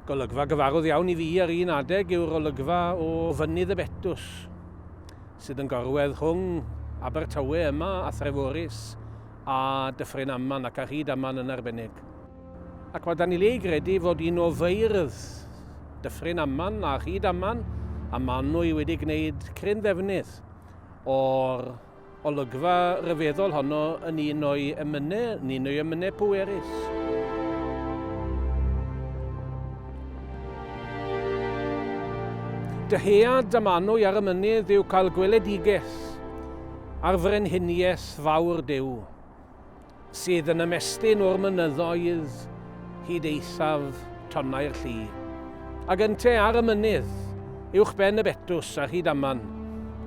Golygfa gyfarwydd iawn i fi ar un adeg yw'r olygfa o Fynydd y Betws, sydd yn gorwedd rhwng Abertawe yma a Threforys a Dyffryn Aman ac ar hyd Aman yn arbennig. Ac mae 'da ni le i gredu fod un o feirdd Dyffryn Aman a rhyd Aman a Manwy wedi gwneud cryn ddefnydd o'r Olygfa ryfeddol honno yn un o'i emynau, yn un o'i emynau pwerus. Dyhead am Anwy ar y mynydd yw cael gweledigaeth ar frenhiniaeth fawr Duw. Sydd yn ymestyn o'r mynyddoedd hyd eithaf tonnau'r lli. Ac ynte ar y mynydd, uwch ben y betws ar hyd Aman,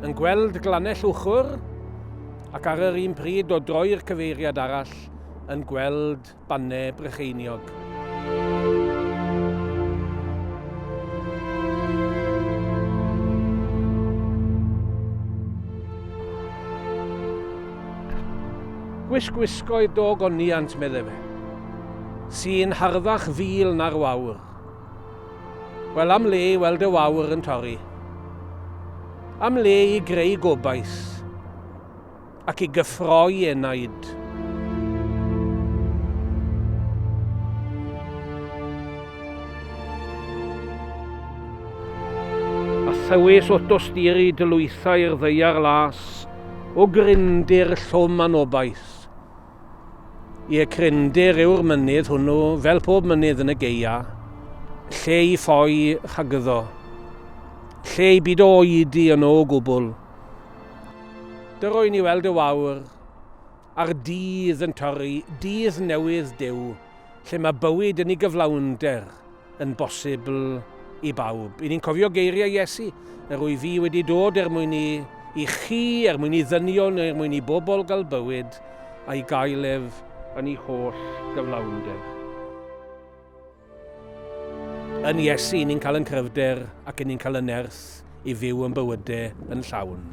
yn gweld glannau Llwchwr, ac ar yr un pryd o droi'r cyfeiriad arall, yn gweld Bannau Brycheiniog. Gwisg gwisgoedd do goniant, medde fe, sy'n harddach fil na'r wawr. Wel, am le i weld y wawr yn torri. Am le i greu gobaith ac i gyffroi enaid. A thywys o dosturi dylwythau'r ddaear las O grindir llwm anobaith. Ie, crindir yw'r mynydd hwnnw, fel pob mynydd yn y geia, lle i ffoi rhagddo, lle i byd o oedi yno o gwbl. Dyro i ni weld y wawr, a'r dydd yn torri, dydd newydd Duw, lle mae bywyd yn ei gyflawnder yn bosibl i bawb. I ni'n cofio geiriau Iesu, yr wyf fi wedi dod er mwyn i, i chi, er mwyn i ddynion, er mwyn i bobl gael bywyd, a'i gael ef yn ei holl gyflawnder. Yn Iesu, ni'n cael yn cryfder ac ni'n cael y nerth i fyw yn bywydau yn llawn.